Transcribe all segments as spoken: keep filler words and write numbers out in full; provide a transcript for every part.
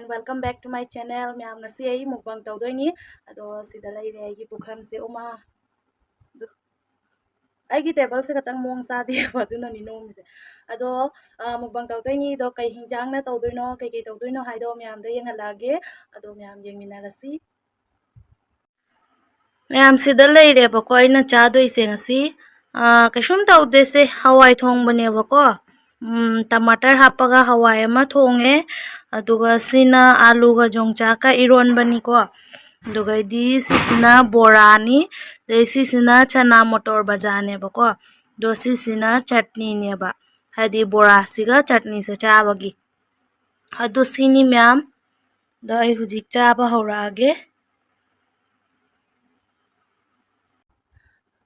Welcome back to my channel. ꯃꯌꯥꯝ, ꯉꯁꯤ ꯑꯩ mukbang ꯇꯧꯗꯣꯏꯅꯤ꯫ ꯑꯗꯣ ꯁꯤꯗ ꯂꯩꯔꯦ ꯑꯩꯒꯤ ꯄꯨꯈꯝꯁꯦ꯫ ꯎꯃꯥ, ꯑꯗꯨ ꯑꯩꯒꯤ ꯇꯦꯕꯜꯁꯦ ꯈꯇꯪ ꯃꯑꯣꯡ ꯆꯥꯗꯦꯕ, ꯑꯗꯨꯅꯅꯤ ꯅꯣꯝꯃꯤꯁꯦ꯫ ꯑꯗꯣ mukbang ꯇꯧꯗꯣꯏꯅꯤ꯫ ꯑꯗꯣ ꯀꯩ ꯍꯤꯟꯖꯥꯡꯅ ꯇꯧꯗꯣꯏꯅꯣ, ꯀꯩꯀꯩ ꯇꯧꯗꯣꯏꯅꯣ ꯍꯥꯏꯗꯣ ꯃꯌꯥꯝꯗ ꯌꯦꯡꯍꯜꯂꯛꯑꯒꯦ꯫ ꯑꯗꯣ ꯃꯌꯥꯝ ꯌꯦꯡꯃꯤꯟꯅꯔꯁꯤ꯫ ꯃꯌꯥꯝ, ꯁꯤꯗ ꯂꯩꯔꯦꯕꯀꯣ ꯑꯩꯅ ꯆꯥꯗꯣꯏꯁꯦ ꯉꯁꯤ꯫ ꯑꯥ, ꯀꯩꯁꯨꯝ ꯇꯧꯗꯦꯁꯦ, ꯍꯋꯥꯏ ꯊꯣꯡꯕꯅꯦꯕꯀꯣ꯫ ꯎꯝ, ꯇꯃꯥꯇꯔ ꯍꯥꯞꯄꯒ ꯍꯋꯥꯏ ꯑꯃ ꯊꯣꯡꯉꯦ꯫ ꯑꯗꯨꯒ ꯁꯤꯅ ꯑꯥꯂꯨꯒ ꯌꯣꯡꯆꯥꯛꯀ ꯏꯔꯣꯟꯕꯅꯤꯀꯣ꯫ ꯑꯗꯨꯒꯩꯗꯤ ꯁꯤꯁꯤꯅ ꯕꯣꯔꯥꯅꯤ꯫ ꯑꯗꯩ ꯁꯤꯁꯤꯅ ꯆꯅꯥ ꯃꯣꯇꯣꯔ ꯕꯖꯥꯔꯅꯦꯕꯀꯣ꯫ ꯑꯗꯣ ꯁꯤꯁꯤꯅ ꯆꯠꯅꯤꯅꯦꯕ, ꯍꯥꯏꯗꯤ ꯕꯣꯔꯥꯁꯤꯒ ꯆꯠꯅꯤꯁꯦ ꯆꯥꯕꯒꯤ꯫ ꯑꯗꯣ ꯁꯤꯅꯤ ꯃꯌꯥꯝ꯫ ꯑꯗꯣ ꯑꯩ ꯍꯧꯖꯤꯛ ꯆꯥꯕ ꯍꯧꯔꯛꯑꯒꯦ꯫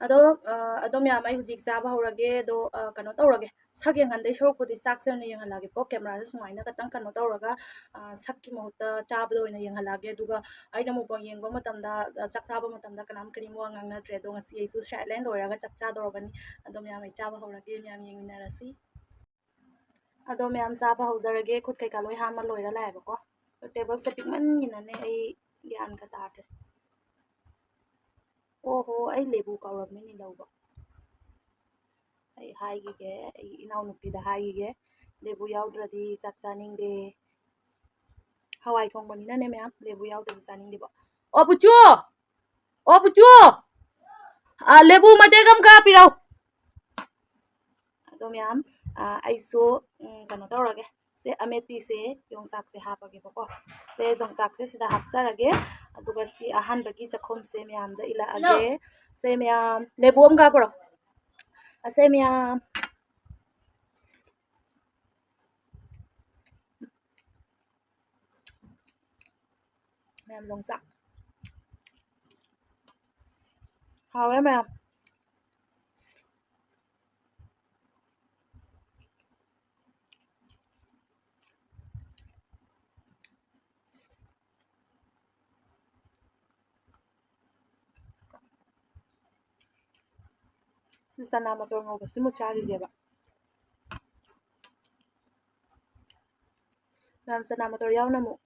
ꯑꯗꯣ, ꯑ, ꯑꯗꯣ ꯃꯌꯥꯝ, ꯑꯩ ꯍꯧꯖꯤꯛ ꯆꯥꯕ ꯍꯧꯔꯒꯦ꯫ ꯑꯗꯣ, ꯑ, ꯀꯩꯅꯣ ꯇꯧꯔꯒꯦ, ꯁꯛ ꯌꯦꯡꯍꯟꯗꯣꯏ ꯁꯔꯨꯛꯄꯨꯗꯤ ꯆꯥꯛꯁꯦ ꯑꯣꯏꯅ ꯌꯦꯡꯍꯜꯂꯛꯑꯒꯦꯀꯣ꯫ ꯀꯦꯃꯦꯔꯥꯁꯦ ꯁꯨꯃꯥꯏꯅ ꯈꯇꯪ ꯀꯩꯅꯣ ꯇꯧꯔꯒ, ꯑ, ꯁꯛꯀꯤ ꯃꯍꯨꯠꯇ ꯆꯥꯕꯗ ꯑꯣꯏꯅ ꯌꯦꯡꯍꯜꯂꯛꯑꯒꯦ꯫ ꯑꯗꯨꯒ ꯑꯩꯅ mukbang ꯌꯦꯡꯕ ꯃꯇꯝꯗ, ꯑ, ꯆꯥꯛ ꯆꯥꯕ ꯃꯇꯝꯗ ꯀꯅꯥꯝ ꯀꯔꯤꯝ ꯋꯥ ꯉꯥꯡꯅꯗ꯭ꯔꯦ꯫ ꯑꯗꯣ ꯉꯁꯤ ꯑꯩꯁꯨ silent ꯑꯣꯏꯔꯒ ꯆꯥꯛ ꯆꯥꯗꯧꯔꯕꯅꯤ꯫ ꯑꯗꯣ ꯃꯌꯥꯝ, ꯑꯩ ꯆꯥꯕ ꯍꯧꯔꯒꯦ, ꯃꯌꯥꯝ ꯌꯦꯡꯃꯤꯟꯅꯔꯁꯤ꯫ ꯑꯗꯣ ꯃꯌꯥꯝ, ꯆꯥꯕ ꯍꯧꯖꯔꯒꯦ꯫ ꯈꯨꯠ ꯀꯩꯀꯥ ꯂꯣꯏ ꯍꯥꯝꯃ ꯂꯣꯏꯔ ꯂꯥꯛꯑꯦꯕꯀꯣ꯫ ꯇꯦꯕꯜꯁꯦ ꯄꯤꯛꯃꯟꯒꯤꯅꯅꯦ ꯑꯩ ꯒ꯭ꯌꯥꯟꯒ ꯇꯥꯗ꯭ꯔꯦ꯫ ꯑꯣꯍꯣ, ꯑꯩ ꯂꯦꯕꯨ ꯀꯥꯎꯔꯝꯃꯤꯅꯦ ꯂꯧꯕ꯫ ꯑꯩ ꯍꯥꯏꯈꯤꯒꯦ, ꯑꯩ ꯏꯅꯥꯎꯅꯨꯄꯤꯗ ꯍꯥꯏꯈꯤꯒꯦ, ꯂꯦꯕꯨ ꯌꯥꯎꯗ꯭ꯔꯗꯤ ꯆꯥꯛ ꯆꯥꯅꯤꯡꯗꯦ꯫ ꯍꯋꯥꯏ ꯊꯣꯡꯕꯅꯤꯅꯅꯦ ꯃꯌꯥꯝ, ꯂꯦꯕꯨ ꯌꯥꯎꯗ꯭ꯔꯗꯤ ꯆꯥꯅꯤꯡꯗꯦꯕ꯫ ꯑꯣ ꯄꯨꯆꯨ! ꯑꯣ ꯄꯨꯆꯨ! ꯑ, ꯂꯦꯕꯨ ꯃꯇꯦꯛ ꯑꯃ ꯀꯥꯞꯄꯤꯔꯛꯎ꯫ ꯑꯗꯣ ꯃꯌꯥꯝ, ꯑ, ꯑꯩꯁꯨ, ꯎꯝ, ꯀꯩꯅꯣ ꯇꯧꯔꯒꯦ꯫ ꯁꯦ, ꯑꯃꯦꯠꯄꯤꯁꯦ, ꯌꯣꯡꯆꯥꯛꯁꯦ ꯍꯥꯞꯄꯒꯦꯕꯀꯣ꯫ ꯁꯦ, ꯌꯣꯡꯆꯥꯛꯁꯦ ꯁꯤꯗ ꯍꯥꯞꯆꯔꯒꯦ꯫ ꯑꯗꯨꯒ ꯁꯤ ꯑꯍꯥꯟꯕꯒꯤ ꯆꯥꯛꯈꯨꯝꯁꯦ ꯃꯌꯥꯝꯗ ꯏꯜꯂꯛꯑꯒꯦ꯫ ꯁꯦ ꯃꯌꯥꯝ, ꯂꯦꯕꯨ ꯑꯃ ꯀꯥꯞꯄꯨꯔꯣ꯫ ꯑꯁꯦ ꯃꯌꯥꯝ꯫ ꯃꯌꯥꯝ, ꯌꯣꯡꯆꯥꯛ꯫ ꯍꯥꯎꯋꯦ ꯃꯌꯥꯝ꯫ ꯁꯤ ꯆꯅꯥ ꯃꯇꯣꯔ ꯉꯧꯕꯁꯤꯃꯨꯛ ꯆꯥꯈꯤꯒꯦꯕ꯫ ꯃꯌꯥꯝ, ꯆꯅꯥ ꯃꯇꯣꯔ ꯌꯥꯎꯅ ꯑꯃꯨꯛ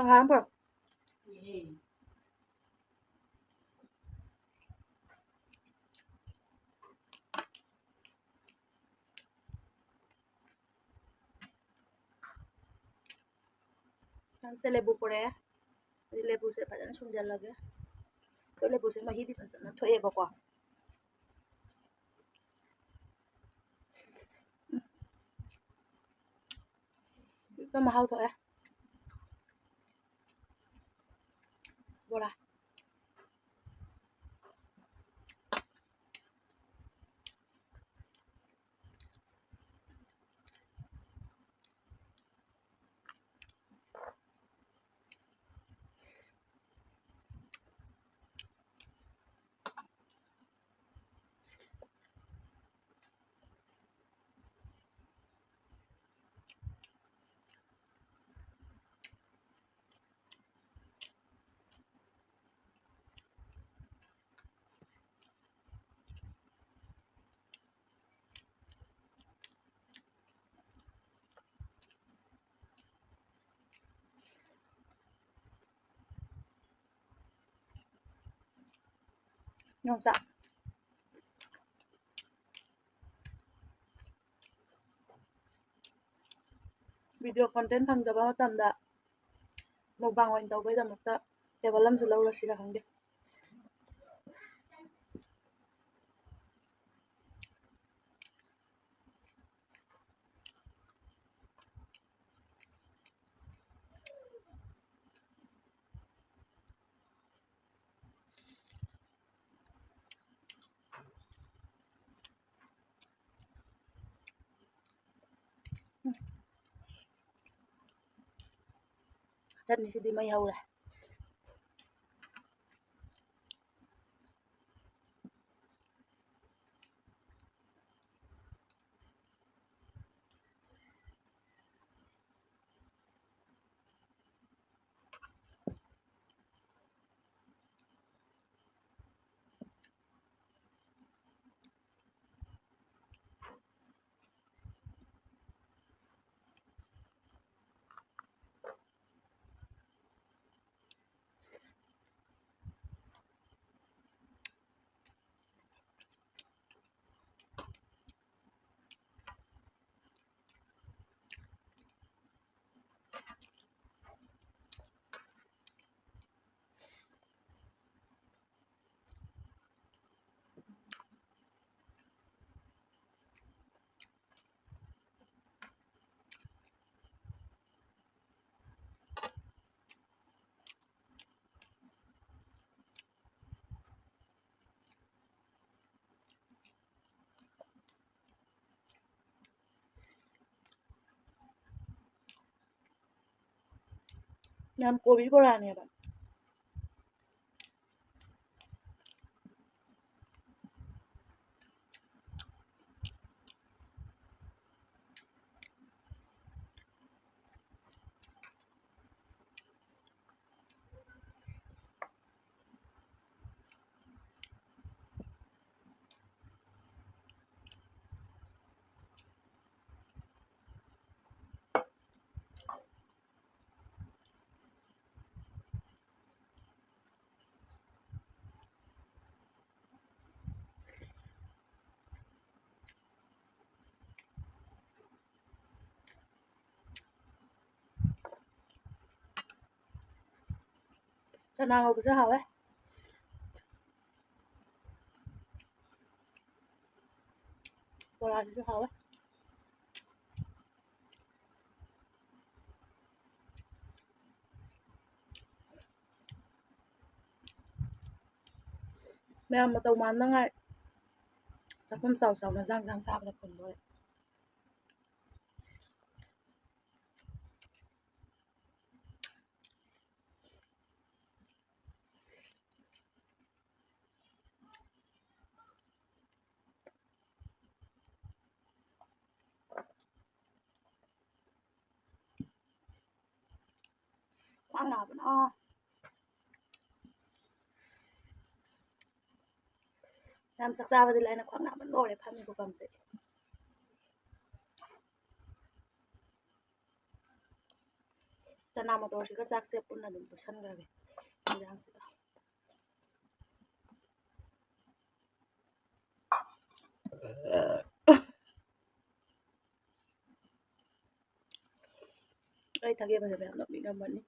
ꯉꯥꯡꯕ꯭ꯔꯣ? ꯅꯪꯁꯦ ꯂꯦꯕꯨ ꯄꯨꯔꯛꯑꯦ꯫ ꯑꯗꯩ ꯂꯦꯕꯨꯁꯦ ꯐꯖꯅ ꯁꯨꯝꯖꯜꯂꯒꯦ꯫ ꯑꯩꯈꯣꯏ ꯂꯦꯕꯨꯁꯦ ꯃꯍꯤꯗꯤ ꯐꯖꯅ ꯊꯣꯛꯑꯦꯕꯀꯣ꯫ ꯍꯦꯛꯇ ꯃꯍꯥꯎ ꯊꯣꯛꯑꯦ꯫ ꯕꯣꯔꯥ꯫ ꯌꯣꯡꯆꯥꯛ꯫ ꯚꯤꯗꯤꯑꯣ ꯀꯣꯟꯇꯦꯟ ꯐꯪꯗꯕ ꯃꯇꯝꯗ ꯃꯨꯛꯕꯥꯡ ꯑꯣꯏꯅ ꯇꯧꯕꯩꯗꯃꯛꯇ ꯇꯦꯕꯜ ꯑꯃꯁꯨ ꯂꯧꯔꯁꯤꯔ ꯈꯪꯗꯦ꯫ ꯆꯠꯅꯤꯁꯤꯗꯤ ꯃꯩ ꯍꯧꯔꯦ꯫ ꯃꯌꯥꯝ ꯀꯣꯕꯤ ꯕꯣꯔꯥꯅꯦꯕ꯫ ꯆꯅꯥ ꯉꯧꯕꯁꯦ ꯍꯥꯎꯋꯦ꯫ ꯕꯣꯔꯥꯁꯤꯁꯨ ꯍꯥꯎꯋꯦ꯫ ꯃꯌꯥꯝ ꯃꯇꯧ ꯃꯥꯟꯅꯉꯥꯏ ꯆꯥꯛꯈꯨꯝ ꯆꯥꯎ ꯆꯥꯎꯅ ꯖꯥꯡ ꯖꯥꯡ ꯆꯥꯕꯗ ꯐꯨꯟꯗꯣꯔꯦ꯫ ꯈ꯭ꯋꯥꯡ ꯅꯥꯕꯅ꯫ ꯌꯥꯝ ꯆꯥꯛ ꯆꯥꯕꯗꯤ ꯂꯥꯏꯅ ꯈ꯭ꯋꯥꯡ ꯅꯥꯕꯅ ꯂꯣꯏꯔꯦ ꯐꯝꯃꯤ ꯈꯨꯐꯝꯁꯦ꯫ ꯆꯅꯥ ꯃꯇꯣꯔꯁꯤꯒ ꯆꯥꯛꯁꯦ ꯄꯨꯟꯅ ꯑꯗꯨꯝ ꯇꯣꯠꯁꯟꯈ꯭ꯔꯒꯦ ꯏꯟꯖꯥꯡꯁꯤꯗ꯫ ꯑꯩ ꯊꯒꯦꯕꯁꯦ ꯃꯌꯥꯝ ꯅꯣꯛꯅꯤꯡꯉꯝꯃꯅꯤ꯫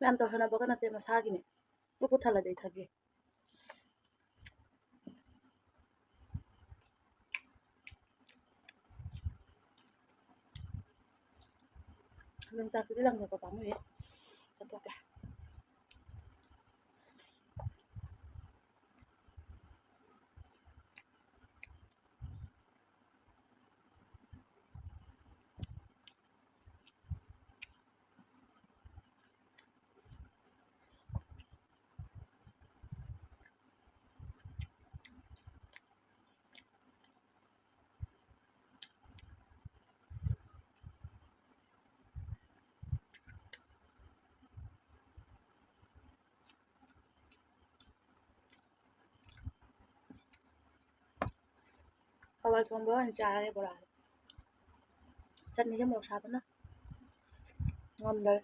ꯃꯌꯥꯝ ꯇꯧꯁꯟꯅꯕꯒ ꯅꯠꯇꯦ, ꯃꯁꯥꯒꯤꯅꯦ꯫ ꯄꯨꯛ ꯄꯨꯛ ꯊꯜꯂꯗꯤ ꯑꯩ ꯊꯛꯀꯦ꯫ ꯌꯣꯡꯆꯥꯛꯁꯤꯗꯤ ꯂꯪꯊꯣꯛꯄ ꯄꯥꯝꯃꯨꯏꯌꯦ꯫ ꯆꯠꯊꯣꯛꯀꯦ꯫ ꯍꯋꯥꯏ ꯊꯣꯡꯕ ꯑꯣꯏꯅ ꯆꯥꯔꯦ ꯕꯣꯔꯥ꯫ ꯆꯠꯅꯤꯁꯦ ꯃꯣꯔꯣꯛ ꯁꯥꯕꯅ ꯉꯝꯗꯔꯦ꯫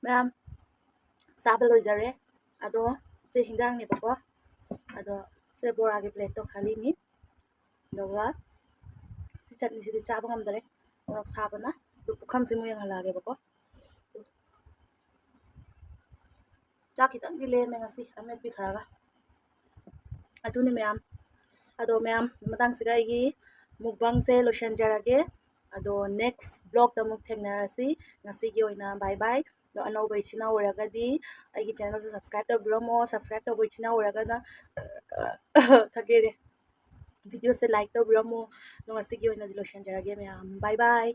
ꯃꯌꯥꯝ ꯆꯥꯕ ꯂꯣꯏꯖꯔꯦ꯫ ꯑꯗꯣ ꯁꯤ ꯍꯤꯟꯖꯥꯡꯅꯦꯕꯀꯣ꯫ ꯑꯗꯣ ꯁꯦ ꯕꯣꯔꯥꯒꯤ ꯄ꯭ꯂꯦꯠꯇꯣ ꯈꯥꯂꯤꯅꯤ꯫ ꯑꯗꯨꯒ ꯁꯤ ꯆꯠꯅꯤꯁꯤꯗꯤ ꯆꯥꯕ ꯉꯝꯗꯔꯦ, ꯃꯣꯔꯣꯛ ꯁꯥꯕꯅ꯫ ꯑꯗꯨ ꯄꯨꯈꯝꯁꯤꯃꯨꯛ ꯌꯦꯡꯍꯜꯂꯛꯑꯒꯦꯕꯀꯣ꯫ ꯆꯥꯛ ꯈꯤꯇꯪꯗꯤ ꯂꯦꯝꯃꯦ ꯉꯁꯤ ꯑꯃꯦꯠꯄꯤ ꯈꯔꯒ꯫ ꯑꯗꯨꯅꯤ ꯃꯌꯥꯝ꯫ ꯑꯗꯣ ꯃꯌꯥꯝ, ꯃꯇꯥꯡꯁꯤꯗ ꯑꯩꯒꯤ ꯃꯨꯛꯕꯥꯡꯁꯦ ꯂꯣꯏꯁꯤꯟꯖꯔꯒꯦ꯫ ꯑꯗꯣ next vlogꯇ ꯑꯃꯨꯛ ꯊꯦꯡꯅꯔꯁꯤ꯫ ꯉꯁꯤꯒꯤ ꯑꯣꯏꯅ bye bye꯫ ꯑꯗꯣ ꯑꯅꯧꯕ ꯏꯆꯤꯟ ꯏꯅꯥꯎ ꯑꯣꯏꯔꯒꯗꯤ ꯑꯩꯒꯤ channelꯁꯦ subscribe ꯇꯧꯕꯤꯔꯝꯃꯣ꯫ Subscribe ꯇꯧꯕ ꯏꯆꯤꯟ ꯏꯅꯥꯎ ꯑꯣꯏꯔꯒꯅ ꯊꯛꯀꯦꯔꯦ꯫ Videoꯁꯦ like ꯇꯧꯕꯤꯔꯝꯃꯣ꯫ ꯑꯗꯣ ꯉꯁꯤꯒꯤ ꯑꯣꯏꯅꯗꯤ ꯂꯣꯏꯁꯤꯟꯖꯔꯒꯦ ꯃꯌꯥꯝ꯫ Bye bye꯫